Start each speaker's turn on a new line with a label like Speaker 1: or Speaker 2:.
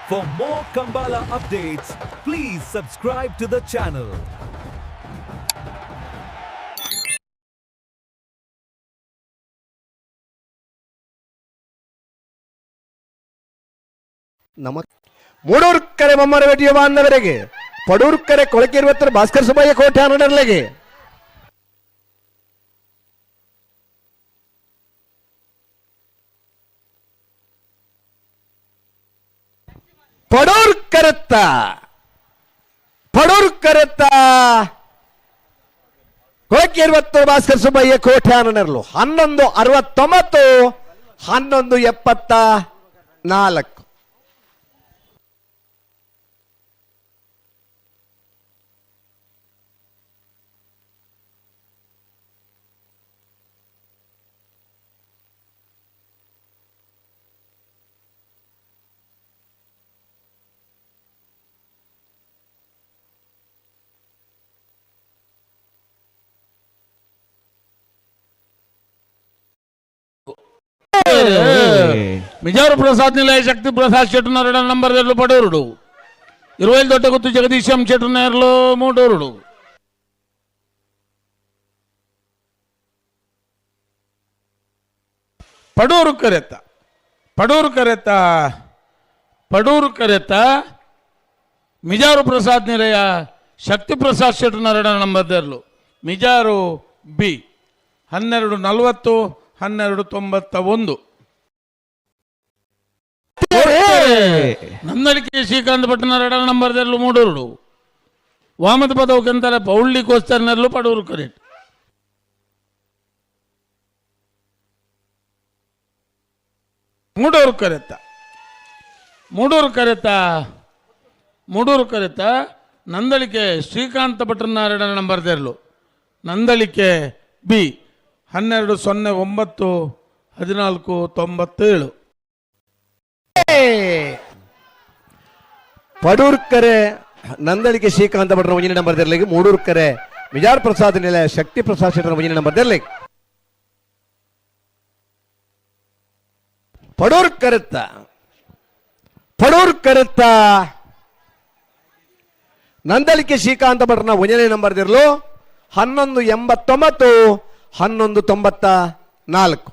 Speaker 1: For more Kambala updates, please subscribe to the channel.
Speaker 2: ನಮ್ಮ ಮೂಡೂರ್ಕರೆ ಬೊಮ್ಮರ ವೆಟಿಯ ಬಾಂಧವರಿಗೆ ಪಡೂರ್ಕರೆ ಕೊಳಕಿರುವತ್ತರ ಭಾಸ್ಕರ ಸುಬ್ಬಯ್ಯ ಕೋಟೆ ಹನ್ನೆರಡರಲ್ಲಿಗೆ. ಪಡೂರ್ ಕರೆತ್ತ, ಪಡೂರ್ ಕರೆತ್ತ ಕೊಳಕಿರುವತ್ತು ಭಾಸ್ಕರ ಸುಬ್ಬಯ್ಯ ಕೋಟೆ ಹನ್ನೆರಡು. 11:69, 11:74.
Speaker 3: మిజారు ప్రసాద్ నిలయ శక్తి ప్రసాద్ చెట్టున్నారు నంబర్ రెండు పడూరుడు. ఇరవై దొడ్డ గుత్తు జగదీశం చెట్టునేర్లు మూడూరుడు. పడూరు కరెత్త, పడూరు కరెత్త, పడూరు కరెత్త మిజారు ప్రసాద్ నిలయ శక్తి ప్రసాద్ ಶೆಟ್ಟನಾರಡ ನಂಬರ್ದರ್ಲು ಮಿಜಾರು ಬಿ. 12:40, 12:91. ನಂದಳಿಕೆ ಶ್ರೀಕಾಂತ್ ಪಟ್ಟಣರಡ ನಂಬರ್ದರ್ಲು ಮೂಡೂರುಡು. ವಾಮದ ಪದವು ಕೆಂತರ ಪೌಳ್ಳಿ ಕೋಸ್ತರ್ನರ್ಲು ಪಡೂರು ಕರೆಕ್ಟ್. ಮೂಡೂರು ಕರೆತ್ತ, ಮೂಡೂರು ಕರೆತ್ತ, ಮೂಡೂರು ಕರೆತ್ತ ನಂದಳಿಕೆ ಶ್ರೀಕಾಂತ ಭಟ್ರನಾರಾಯಣ ನಂಬರ್ದೆರ್ಲು ನಂದಳಿಕೆ ಬಿ. 12:09, 14:97.
Speaker 2: ಪಡೂರ್ಕರೆ ನಂದಳಿಕೆ ಶ್ರೀಕಾಂತ ಭಟ್ರ ಒಂಜಿನ ನಂಬರ್ ತೆರಲಿಗೆ. ಮೂಡೂರ್ಕರೆ ಮಿಜಾರ್ ಪ್ರಸಾದ್ ನಿಲಯ ಶಕ್ತಿ ಪ್ರಸಾದ್ ಶೆಟ್ಟರ ಒಂಜಿನ ನಂಬರ್ ತೆರಲಿಗೆ. ಪಡೂರ್ ಕರೆತ್ತ, ಪಡೂರ್ ಕರೆತ್ತ ನಂದಳಿಕೆ ಶ್ರೀಕಾಂತ ಭಟ್ರನ ಒಂದನೇ ನಂಬರ್ ದಿರಲು. 11:89, 11:94.